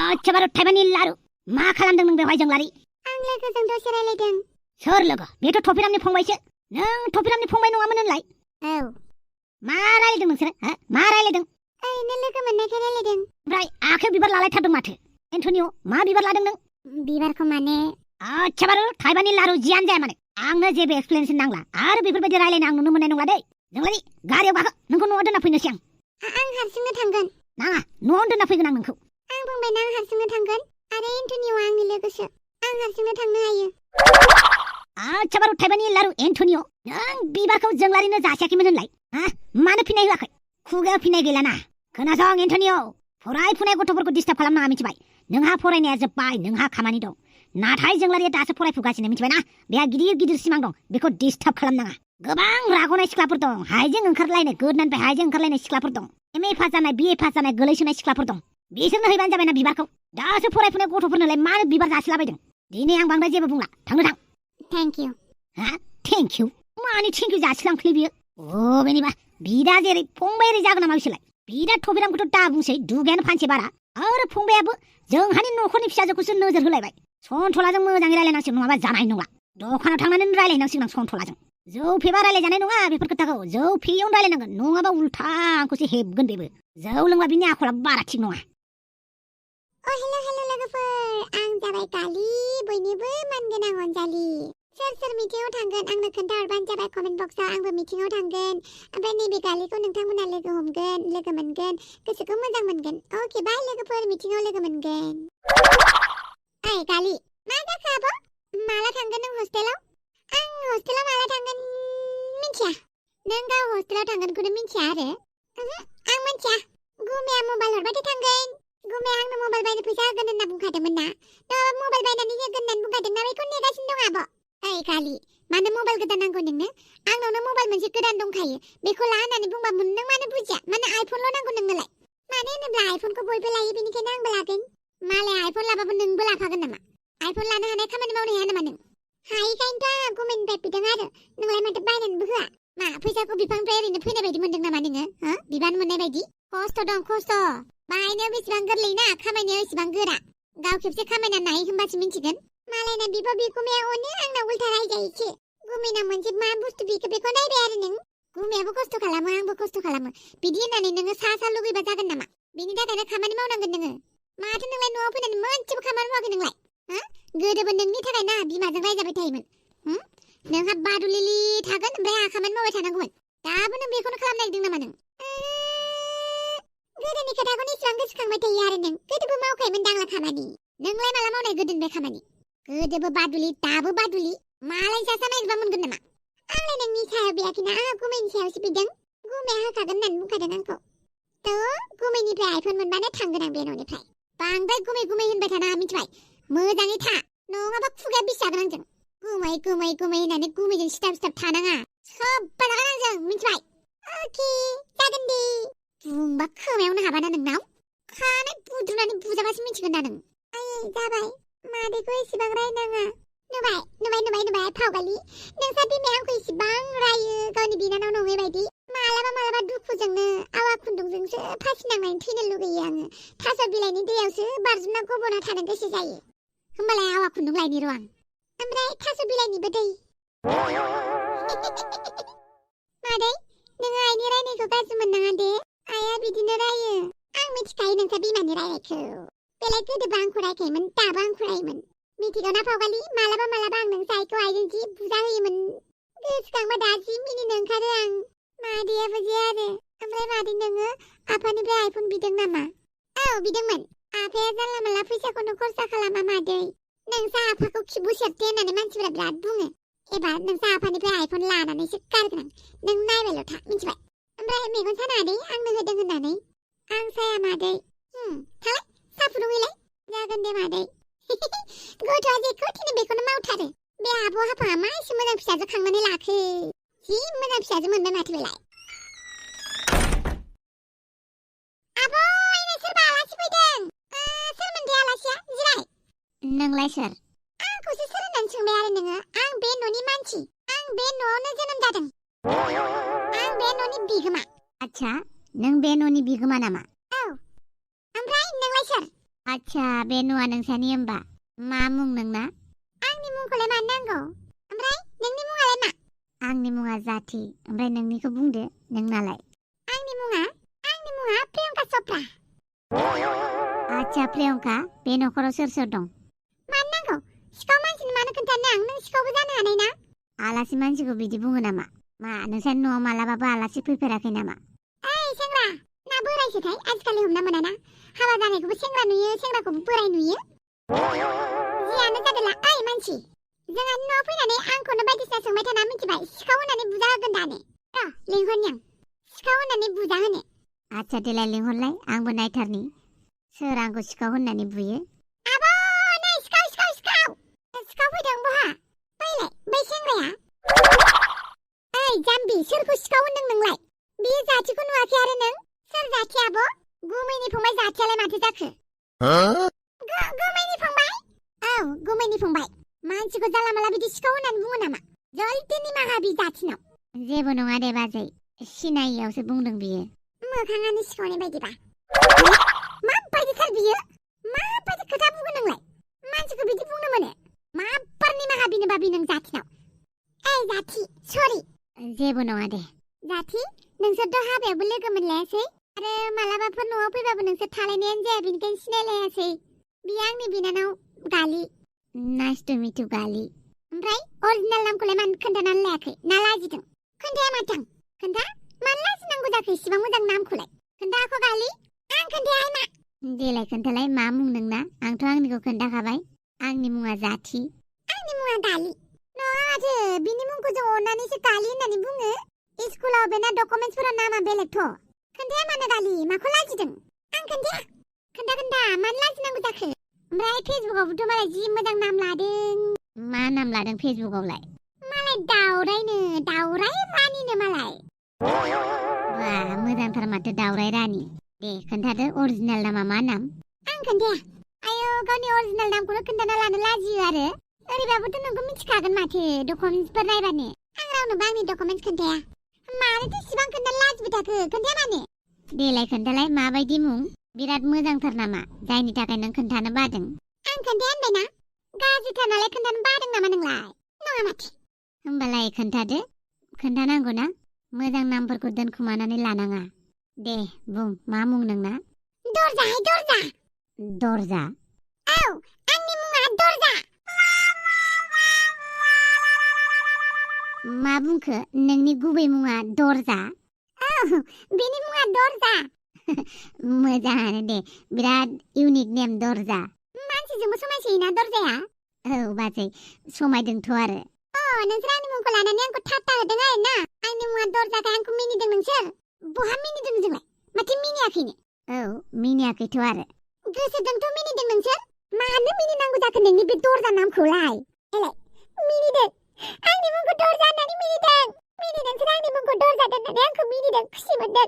आच्छाबार थाइबानि लारु मा खालामदों नों बेवहाय जोंलारि? आं लोगोजों दसे रायलायदों। सोर लोगो? बेथ' थफिरामनि फंबायसो। नों थफिरामनि फंबाय नङामोन होनलाय? औ। मा रायलायदों नोंसोरो? मा रायलायदों? ओरैनो लोगो मोननायखाय रायलायदों। ओमफ्राय आखायाव बिबार लालायथारदों माथो? एन्टनिय' मा बिबार लादों नों? बिबारखौ माने आच्छाबार थाइबानि लारु जियानो जाया मानो आंनो जेबो एक्सप्लेनेसन नांला आरो बेफोरबायदि रायलायनो आं नुनो मोननाय नंला दै। जोंलारि गारियाव गाखो नोंखौ न'आव दोनना फैनोसै आं। आं हारसिंनो थांगोन। नाङा न'आव दोनना फैगोन आं नोंखौ। आं बुंबायना आं हारसिंनो थांगोन आरो एन्टनिय'आ आंनि लोगोसो। आं हारसिंनो थांनो हायो। आच्छाबार थाइबानि लारु एन्टनिय' नों बिबारखौ जोंलारिनो जासियाखैमोन होनलाय? मानो फिनाय होआखै? खुगायाव फिनाय गैलाना? खोनासं एन्टनिय' फरायफुनाय गथ'फोरखौ डिस्टार्ब खालामनाङा मिथिबाय? नोंहा फरायनाया जोब्बाय नोंहा खामानि दं। नाथाय जोंलारिया दासो फरायफुगासिनो मिथिबायना? बेहा गिदिर गिदिर सिमां दं बेखौ डिस्टार्ब खालामनाङा। गोबां राग'नाय सिख्लाफोर दं हाइजें ओंखारलायनाय गोदनानिफ्राय हाइजें ओंखारलायनाय सिख्लाफोर दं। एमए पास जानाय बिए पास जानाय गोलैसोनाय सिख्लाफोर दं। बिसोरनो हैबानो जाबायना बिबारखौ। दासो फरायफुनाय गथ'फोरनोलाय मानो बिबार जासिलाबायदों? दिनै आं बांद्राय जेबो बुंला थांनो थां। Thank you. Thank you? मानि थेंक इउ जासिलांखोलै बियो? बेनिबा बिदा जेरै फंबाय ओरै जागोन नामा बिसोरलाय? बिदा थफिरामखौथ' दा बुंसै दुगायानो फानसे बारा आरो फंबायाबो जोंहानि न'खरनि फिसाजोखौसो नोजोर होलायबाय। सन्थलाजों मोजाङै रायलायनांसिगोन नङाबा जानाय नंला। दखानाव थांनानै रायलायनांसिगोन आं सन्थलाजों। जौ फेबा रायलायजानाय नङा बेफोर खोथाखौ। जौ फेयैयावनो रायलायनांगोन नङाबा उल्था आंखौसो हेबगोन बेबो। जौ लोंबा बिनि आखला बारा थिग नङा। हेल' लोगोफोर आं जाबाय कालि बयनिबो मानगोनां अनजालि। सोर सोर मिटिंआव थांगोन आंनो खोन्थाहरबानो जाबाय कमेन्ट बक्सआव। आंबो मिटिंआव थांगोन ओमफ्राय नैबे कालिखौ नोंथांमोना लोगो हमगोन लोगो मोनगोन गोसोखौ मोजां मोनगोन। अके बाय लोगोफोर मिटिंआव लोगो मोनगोन। ओइ कालि मा जाखो आब'? माला थांगोन नों हस्टेलाव? आं हस्टेलाव माला थांगोन मिन्थिया। नों गाव हस्टेलाव थांगोनखौनो मिन्थिया आरो? आं मिन्थिया। गुमेया मबाइल हरबाथाय थांगोन। गुमेया आंनो मबाइल बायनो फैसा होगोन होनना बुंखादोंमोन ना? नङाबा मबाइल बायनानै होगोन होननानै बुंखादोंना बेखौ नेगासिनो दं आब'। ओइ कालि मानो मबाइल गोदान नांगौ नोंनो? आंनावनो मबाइल मोनसे गोदान दंखायो बेखौ ला होननानै बुंबा नों मानो बुजिया? मानो आइफनल' नांगौ नोंनोलाय? मानो होनोब्ला आइफनखौ बयबो लायो बेनिखायनो आंबो लागोन। मालाय आइफन लाबाबो नोंबो लाफागोन नामा? आइफन लानो हानाय खामानि मावनो हाया नामा नों? हायिखायनोथ' आं गुमेनिफ्राय बिदों आरो नोंलाय माथो बायनानैबो होआ। मा फैसाखौ बिफांनिफ्राय ओरैनो फैनाय बायदि मोनदों नामा नोङो? बिबान मोननाय बायदि? खस्थ' दं खस्थ'। बाहायनायाव बेसेबां गोरलै ना खामायनायाव एसेबां गोरा। गाव खेबसे खामायना नायै होनबासो मिन्थिगोन। मालायना बिफा बिगुमाया अनो आंनाव उल्था रायजायोसो। गुमेना मोनसे मा बुस्थु बेखौ नायबाय आरो नों? गुमेयाबो खस्थ' खालामो आंबो खस्थ' खालामो। बिदि होननानै नोङो सा लुगैबा जागोन नामा? बेनि थाखायनो खामानि मावनांगोन नोङो। माथो नोंलाय न'आव फैनानै मोनसेबो खामानि मावाखै नोंलाय? गोदोबो नोंनि थाखाय ना बिमाजों रायजाबाय थायोमोन। नोंहा बादुलिलि थागोन ओमफ्राय आंहा खामानि मावबाय थानांगौमोन। दाबो नों बेखौनो खालामनो नागिरदों नामा नों? गोदोनि खोथाखौनो इसेबां गोसोखांबाय थायो आरो नों? गोदोबो मावखायोमोन दांला खामानि। नोंलाय माला मावनाय गोदोनिफ्राय खामानि? गोदोबो बादुलि दाबो बादुलि। मालाय सासा नागिरबा मोनगोन नामा? आंलाय नोंनि सायाव बियाखैना आंहा गुमैनि सायावसो बिदों। गुमैया होखागोन होननानै बुंखादों आंखौ। गुमैनिफ्राय आइफन मोनबानो थांगोन आं बे न'निफ्राय। बांद्राय गुमै होनबाय थानाङा मिथिबाय? मोजाङै था नङाबा खुगाया बिस जागोन आंजों। गुमै होननानै गुमैजों सिथाब थानाङा। सोब्बा जागोन आंजों मिथिबाय? अके जागोन दे। बुंबा खोमायावनो हाबाना नोंनाव? खानाय बुद्रुनानै बुजाबासो मिथिगोन दा नों। आयै जाबाय मादैखौ एसेबां रायनाङा। नुबाय फावगालि नोंसा बिमाया आंखौ इसेबां रायो गावनि बिनानाव नङै बायदि। मालाबा दुखुजोंनो आवा खुन्दुंजोंसो फासिनांनानै थैनो लुगैयो आङो। थास' बिलाइनि दैयावसो बारजुमना गब'ना थानो गोसो जायो। होमबालाय आवा खुन्दुं लायनि र' आं। ओमफ्राय थास' बिलाइनिबो दै। मादै नोङो आइनि रायनायखौ गाज्रि मोननाङा दे। आइया बिदिनो रायो। आं मिथिखायो नोंसा बिमानि रायनायखौ। बेलाय गोदोबो आंखौ रायखायोमोन दाबो आंखौ रायोमोन। मिथिगौ ना फावगालि मालाबा आं नोंसा आइखौ आइजों जि बुजा होयोमोन। गोसोखांबा दा जि मिनिनो ओंखारो आं। मादैयाबो जे आरो। ओमफ्राय मादै नोङो आफानिफ्राय आइफन बिदों नामा? औ बिदोंमोन। आफाया जानला मोनला फैसाखौनो खरसा खालामा मादै। नोंसा आफाखौ खिबु सेरते होननानै मानसिफोरा बिराद बुङो। एबार नोंसा आफानिफ्राय आइफन लानानैसो गारगोन आं। नों नायबायल' था मिथिबाय? ओमफ्राय मेगन सानाङा दे आंनो होदों होननानै। आं साया मादै। थालाय साहा फुदुंहैलाय। जागोन दे मादै। गथ'आ जेखौ थिनो बेखौनो मावथारो। बे आब' हाफाङा मा एसे मोजां फिसाजो खांनानै लाखो। जि मोजां फिसाजो मोनबाय माथो बेलाय। आब' आइना सोरबा आलासि फैदों। सोरमोन बे आलासिया? जिराय। नोंलाय सोर? आंखौसो सोर होननानै सोंबाय आरो नोङो? आं बे न'नि मानसि। आं बे न'आवनो जोनोम जादों। आं बे न'नि बिगोमा। आच्छा नों बे न'नि बिगोमा नामा? औ। ओमफ्राय नोंलाय सोर? आच्छा बे न'आ नोंसानि होमबा मा मुं नोंना आंनि मुंखौलाय मानो नांगौ ओमफ्राय नोंनि मुङालाय मा आंनि मुङा जाथि ओमफ्राय नोंनिखौ बुंदो नोंनालाय आंनि मुङा प्रियंका चप्रा आच्छा प्रियंका बे न'खराव सोर सोर दं मानो नांगौ सिखाव मानसिनो मानो खोन्थानो आं नों सिखावबो जानो हानाय ना आलासि मानसिखौ बिदि बुङो नामा मा नोंसानि न'आव मालाबाबो आलासि फैफेराखै नामा ओइ सेंग्रा ना बोरायसोथाय आजिखालि हमना मोना ना हाबा जानायखौबो सेंग्रा नुयो सेंग्राखौबो बोराय नुयो जियानो जादोला ओइ मानसि जोंहानि न'आव फैनानै आंखौनो बायदिसिना सोंबाय थाना मिथिबाय सिखाव होननानै बुजा होगोन दानो लिंहरनि आं सिखाव होननानै बुजा होनो आच्छा देलाय लिंहरलाय आंबो नायथारनि सोर आंखौ सिखाव होननानै बुयो आबौ नै सिखाव फैदों बहा फैलाय बै सेंग्राया ओइ जाम्बि सोरखौ सिखाव होनदों नोंलाय बियो जाथिखौ नुवाखै आरो नों सोर जाथि आब' गुमैनि फंबाय जाथियालाय माथो जाखो गुमैनि फंबाय औ गुमैनि फंबाय मानसिखौ जाला माला बिदि सिखाव होननानै बुङो नामा जलदि निमाहा बि जाथिनाव जेबो नङा दे बाजै सिनायियावसो बुंदों बियो मोखाङानो सिखावनाय बायदिबा माबायदिथार बियो माबायदि खोथा बुङो नोंलाय मानसिखौ बिदि बुंनो मोनो माबार निमाहा बिनोबा बि नों जाथिनाव ओइ जाथि सरि जेबो नङा दे जाथि नोंसोरथ' हाबायावबो लोगो मोनलायासै आरो मालाबाफोर न'आव फैबाबो नोंसोर थालायनायानो जाया बेनिखायनो सिनायलायासै बियो आंनि बिनानाव गालि नाइस टु मिट इउ गालि ओमफ्राय अरिजिनेल नामखौलाय मानो खोन्थानानै लायाखै ना लाजिदों खोन्थाया माथों खोन्था मानो लाजिनांगौ जाखो इसिबां मोजां नामखौलाय खोन्था आख' गालि आं खोन्थाया मा देलाय खोन्थालाय मा मुं नोंना आंथ' आंनिखौ खोन्थाखाबाय आंनि मुङा जाथि आंनि मुङा गालि नङा माथो बिनि मुंखौ जों अननानैसो गालि होननानै बुङो स्कुलाव बेना डकुमेन्ट्सफोराव नामा बेलेगथ' खोन्थाया मानो गालि माखौ लाजिदों आं खोन्थाया खोन्था मानो लाजिनांगौ जाखो ओमफ्राय फेसबुकआवबोथ' मालाय जि मोजां नाम लादों मा नाम लादों फेसबुकआवलाय मालाय दावराय रानिनो मालाय बा मोजांथार माथो दावराय रानि दे खोन्थादो अरिजिनेल नामा मा नाम आं खोन्थाया आयौ गावनि अरिजिनेल नामखौनो खोन्थाना लानो लाजियो आरो ओरैबाबोथ' नोंखौ मिथिखागोन माथो डकुमेन्ट्सफोर नायबानो आं रावनोबो आंनि डकुमेन्ट्स खोन्थाया मानोथो इसिबां खोन्थानो लाजिबाय थाखो खोन्थाया मानो देलाय खोन्थालाय माबायदि मुं बिराद मोजांथार नामा जायनि थाखाय नों खोन्थानो बादों आं खोन्थाया होनबायना गाज्रिथार नालाय खोन्थानो बादों नामा नोंलाय नङा माथो होमबालाय खोन्थादो खोन्थानांगौ ना मोजां नामफोरखौ दोनखुमानानै लानाङा दे बुं मा मुं नोंना दरजा औ आंनि मुङा दरजा मा बुंखो नोंनि गुबै मुङा दरजा औ बेनि मुङा दरजा मोजाङानो दे बिराद इउनिक नेम दरजा मानसिजोंबो समायसोयोना दरजाया औ बाजै समायदोंथ' आरो नोंसोर आंनि मुंखौ लानानै आंखौ ठाट्टा होदों आरो ना आंनि मुङा दरजाखाय आंखौ मिनिदों नोंसोर बहा मिनिदों जोंलाय माथो मिनियाखैनो औ मिनियाखैथ' आरो गोसोजोंथ' मिनिदों नोंसोर मानो मिनिनांगौ जाखो नोंनि बे दरजा नामखौलाय एलाय मिनिदों आंनि मुंखौ दरजा होननानै नोंसोर आंनि मुंखौ दरजा दोननानै आंखौ मिनिदों खुसि मोनदों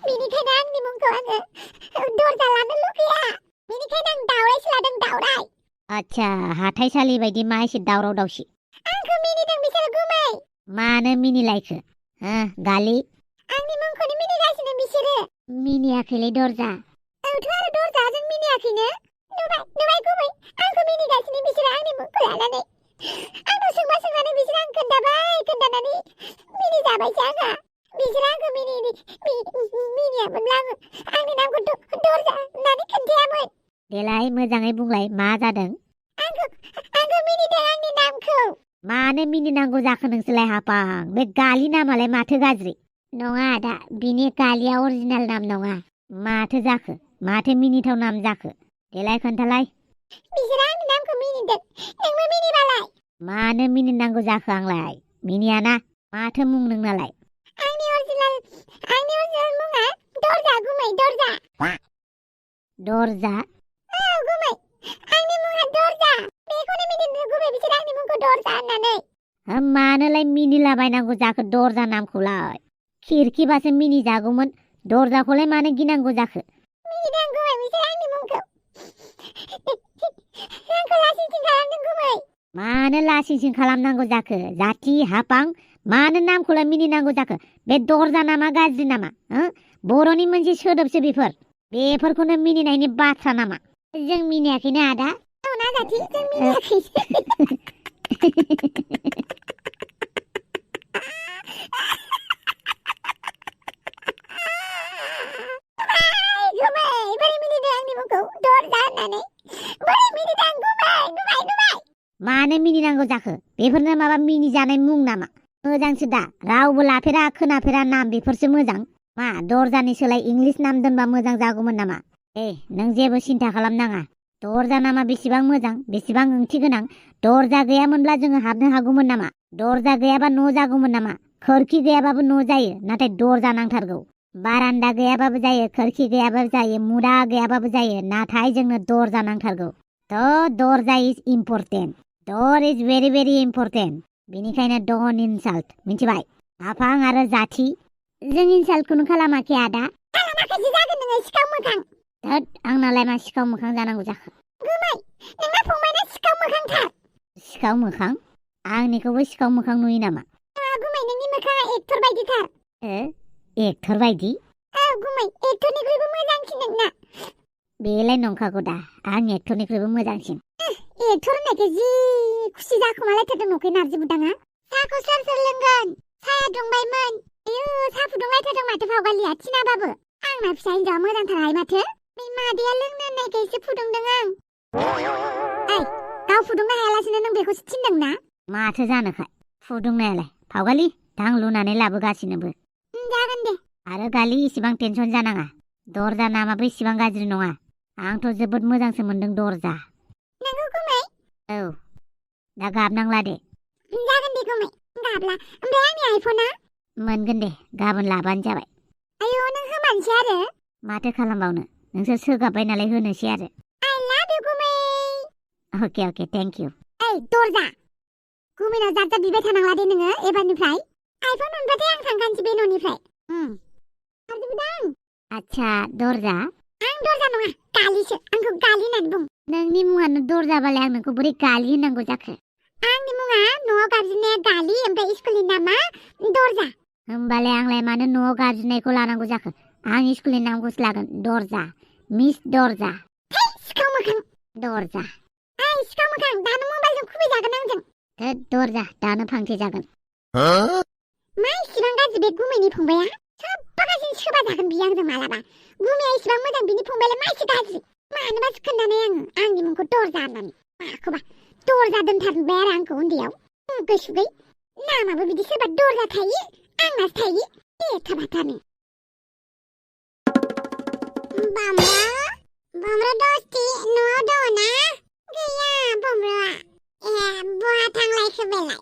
बेनिखायनो आंनि मुंखौ आङो दरजा लानो लुगैया बेनिखायनो आं दावरायसो लादों दावराय आच्छा हाथाइसालि बायदि मा एसे दावराव दावसि आंखौ मिनिदों बिसोर गुमै मानो मिनिलायखो गालि आंनि मुंखौनो मिनिगासिनो बिसोरो मिनियाखैलै दरजा औथ' आरो दरजा जों मिनियाखैनो नुबाय गुमै आंखौ मिनिगासिनो बिसोरो आंनि मुंखौ लानानै आंखौ सोंनानै बिसोर आं खोन्थानानै मिनिजाबायसो आंहा बिसोर आंखौ मिनियामोनब्ला आंनि नामखौ दरजा होननानै खोन्थायामोन देलाय मोजाङै बुंलाय मा जादों आंखौ मिनिदों आंनि नामखौ मानो मिनिनांगौ जाखो नोंसोरलाय हापां बे गालि नामालाय माथो गाज्रि नङा आदा बिनि गालिया अरिजिनेल नाम नङा माथो जाखो माथो मिनिथाव नाम जाखो देलाय खोन्थालाय बिसोर आंनि नामखौ मिनिदों नोंबो मिनिबालाय मानो मिनिनांगौ जाखो आंलाय मिनियाना माथो मुं नोंनालाय आंनि अरिजिनेल मुङा दरजा गुमै दरजा दरजा औ गुमै आंनि मुङा दरजा बेखौनो मिनिदों गुमै बिसोर आंनि मुंखौ दरजा होननानै मानोलाय मिनिलाबायनांगौ जाखो दरजा नामखौलाय खिरखिबासो मिनिजागौमोन दरजाखौलाय मानो गिनांगौ जाखो मिनिदों गुमै बिसोर आंनि मुंखौ आंखौ लासिंसिं खालामदों गुमै मानो लासिंसिं खालामनांगौ जाखो जाथि हापां मानो नामखौलाय मिनिनांगौ जाखो बे दरजा नामा गाज्रि नामा बर'नि मोनसे सोदोबसो बेफोरखौनो मिनिनायनि बाथ्रा नामा जों मिनियाखैनो आदा औना जाथि जों मिनियाखै गुमै बोरै मिनिदों आंनि मुंखौ दरजा होननानै बोरै मिनिदों गुमै मानो मिनिनांगौ जाखो बेफोरनो माबा मिनिजानाय मुं नामा मोजांसो दा रावबो लाफेरा खोनाफेरा नाम बेफोरसो मोजां मा दरजानि सोलाय इंलिस नाम दोनबा मोजां जागौमोन नामा नों जेबो सिन्था खालामनाङा दरजा नामा बेसेबां मोजां बेसेबां ओंथि गोनां दरजा गैयामोनब्ला जोङो हाबनो हागौमोन नामा दरजा गैयाबा न' जागौमोन नामा खोरखि गैयाबाबो न' जायो नाथाय दरजा नांथारगौ बारान्दा गैयाबाबो जायो खोरखि गैयाबाबो जायो मुदा गैयाबाबो जायो नाथाय जोंनो दरजा नांथारगौ थ' दरजा इज important door is very very important बेनिखायनो don't insult मिथिबाय आफां आरो जाथि जों इनसाल्टखौनो खालामाखै आदा खालामाखैसो जागोन नोङो सिखाव मोखां धोद आंनालाय मा सिखाव मोखां जानांगौ जाखो गुमै नोंना फंबायना सिखाव मोखांथार सिखाव मोखां आंनिखौबो सिखाव मोखां नुयो नामा गुमै नोंनि मोखाङा एक्टर बायदिथार एक्टर बायदि गुमै एक्टरनिख्रुइबो मोजांसिन नोंना बेलाय नंखागौ दा आं एक्टरनिख्रुइबो मोजांसिन एक्टर होननायखौ जि खुसि जाखोमालायथारदों न'खै नारजि बुदाङा साहाखौ सोर लोंगोन साया दुंबायमोन साहा फुदुंलायथारदों माथो फावगालिया थिनाबाबो आंना फिसा हिनजावा मोजांथारहाय माथो बे मादैया लोंनो होननायखाय एसे फुदुंदों आं गाव फुदुंनो हायालासिनो नों बेखौसो थिनदों ना माथो जानोखाय फुदुंनायालाय फावगालि दां लुनानै लाबोगासिनोबो जागोन दे आरो गालि इसिबां टेनसन जानाङा दरजा नामाबो इसिबां गाज्रि नङा आंथ' जोबोद मोजांसो मोनदों दरजा नोंगौ गुमै दा गाबनांला दे जागोन दे गुमै गाबला ओमफ्राय आंनि आइफना मोनगोन दे गाबोन लाबानो जाबाय आयौ नों होमानसै आरो माथो खालामबावनो नोंसोर सोगाबबाय नालाय होनोसै आरो I love you गुमै अके थेंक इउ दरजा गुमैनाव जात बिबाय थानांला दे नोङो एबारनिफ्राय आइफन मोनबाथाय आं थांखानोसै बे न'निफ्राय नारजि बुदां आच्छा दरजा आं दरजा नङा गालिसो आंखौ गालि होननानै बुं नोंनि मुङानो दरजाबालाय आं नोंखौ बोरै गालि होननांगौ जाखो आंनि मुङा न'आव गाबज्रिनाया गालि ओमफ्राय स्कुलनि नामा दरजा होमबालाय आंलाय मानो न'आव गाबज्रिनायखौ लानांगौ जाखो आं स्कुलनि नामखौसो लागोन दरजा मिस दरजा सिखाव मोखां दरजा सिखाव मोखां दानो मबाइलजों खुबैजागोन आंजों दरजा दानो फांथे जागोन मा इसिबां गाज्रि बे गुमैनि फंबाया सोबबागासिनो सोबा जागोन बियो आंजों मालाबा गुमैया इसिबां मोजां बिनि फंबायालाय मा एसे गाज्रि मानोबासो खोन्थानाय आङो आंनि मुंखौ दरजा होननानै माखौबा दरजा दोनथारबाय आरो आंखौ उन्दैयाव गोसुगै नामाबो बिदि सोरबा दरजा थायो आंनासो थायो थाबाथारनो बम्र दस्ति न'आव दङ ना गैया बम्रआ बहा थांलायखो बेलाय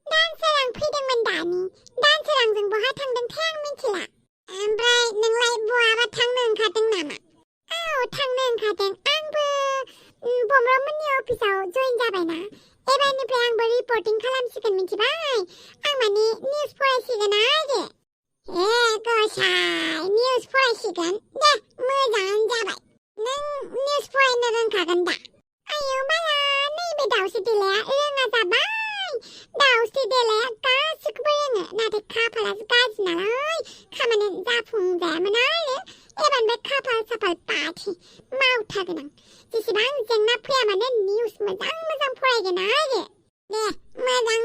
दानसोरां फैदोंमोन दानि दानसोरांजों बहा थांदोंथाय आं मिथिला ओमफ्राय नोंलाय बहाबा थांनो ओंखारदों नामा थांनो ओंखारदों आंबो बम्रमोननि अफिसाव जइन जाबायना एबारनिफ्राय आंबो रिपर्टिं खालामसिगोन मिथिबाय आं माने निउज फरायसिगोन आरो गसाय निउज फरायसिगोन दे मोजाङानो जाबाय नों निउज फरायनो रोंखागोन दा आयौ माया नैबे दाउस्रि देलाया रोङा जाबाय दाउस्रि देलाया गासिखौबो रोङो नाथाय खाफालासो गाज्रि नालाय खामानिया जाफुंजायामोन आरो एबारनिफ्राय खाफाल साफाल पार्टी मावथारगोन आं जेसेबां जेंना फैया मानो निउज मोजां फरायगोन आरो दे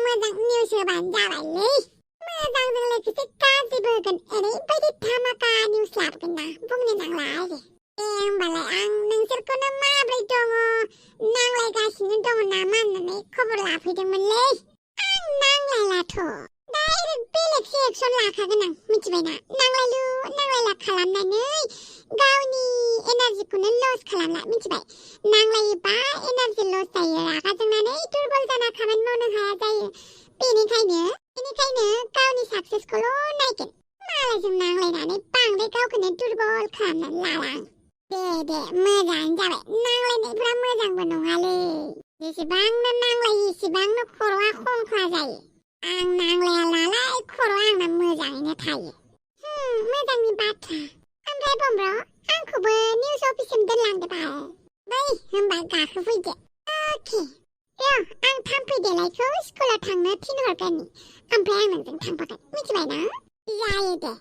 मोजां निउस होबानो जाबायलै मोजांजों लोगोसे गाज्रिबो होगोन ओरैबायदि धामाका निउस लाबोगोन ना बुंनो नांला आरो दे होमबालाय आं नोंसोरखौनो माब्रै दङ नांलायगासिनो दङ नामा होननानै खबर लाफैदोंमोनलै आं नांलायलाथ' डाइरेक्ट बेलेगसो एक्सन लाखागोन आं मिथिबायना नांलायला खालामनानै गावनि एनार्जिखौनो लस खालामला मिथिबाय नांलायोबा एनार्जि लस जायो रागा जोंनानै दुरबल जाना खामानि मावनो हाया जायो बेनिखायनो गावनि साक्सेसखौल' नायगोन मालायजों नांलायनानै बांद्राय गावखौनो दुरबल खालामनानै लाला आं दे मोजाङानो जाबाय नांलायनायफ्रा मोजांबो नङालै जेसेबांनो नांलायो एसेबांनो खर'आ खंख्ला जायो आं नांलाया नालाय खर'आ आंना मोजाङैनो थायो मोजांनि बाथ्रा ओमफ्राय बम्र आंखौबो निउज अफिससिम दोनलांदो बाल होमबा गाखोफैदो अके आं थाम्फै देलायखौ स्कुलाव थांनो थिनहरगोननि ओमफ्राय आं नोंजों थांफागोन मिथिबाय ना जायो दे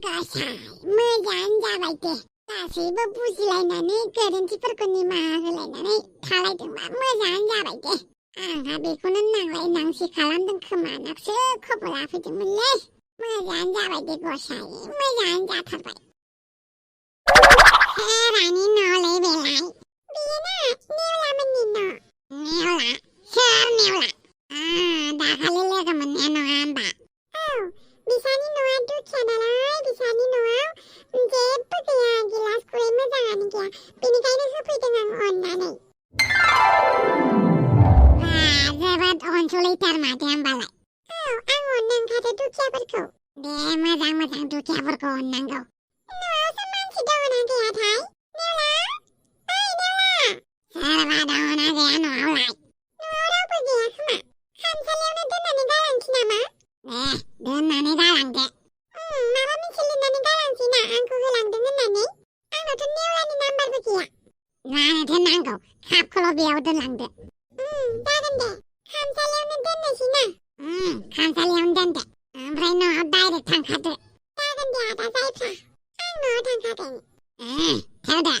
गसाय मोजाङानो जाबाय दे गासैबो बुजिलायनानै गोरोन्थिफोरखौ निमाहा होलायनानै थालायदोंबा मोजाङानो जाबाय दे। आंहा बेखौनो नांलाय नांसि खालामदों खोमा होननासो खबर लाफैदोंमोनलै। मोजाङानो जाबाय दे गसाई, मोजाङानो जाथारबाय। सोरानि न'लै बेलाय? बेयो ना नेवलामोननि न'। नेवला? सोर नेवला? दाखालि लोगो मोननाया नङा होनबा? औ, बिसानि न'आ दुखिया नालाय बिसानि न'आव जेबो गैया, गिलास खुरै मोजाङानो गैया। बेनिखायनो होफैदों आं अननानै। जोबोद अनसुलैथार माथो होमबालाय। औ, आं अननो ओंखारो दुखियाफोरखौ। दे मोजां मोजां दुखियाफोरखौ अननांगौ। न'आवसो मानसि दङना गैयाथाय? नेवला? ओइ नेवला! सोरबा दङना गैया न'आवलाय? न'आव रावबो गैया खोमा। खामसालियावनो दोननानै गालांसै नामा? दे दोननानै गालांदो। माबा मोनसे लिरनानै गालांसै ना आंखौ होलांदों होननानै। आंनावथ' नेवलानि नाम्बारबो गैया। मानोथो नांगौ? कापखौल' बेयाव दोनलांदो। जागोन दे। खामसालियावनो दोननोसै ना? खामसालियावनो दोनदो। ओमफ्राय न'आव डाइरेक्ट थांखादो। जागोन दे आदा जायफ्रा। आं न'आव थांखागोन। थौदो।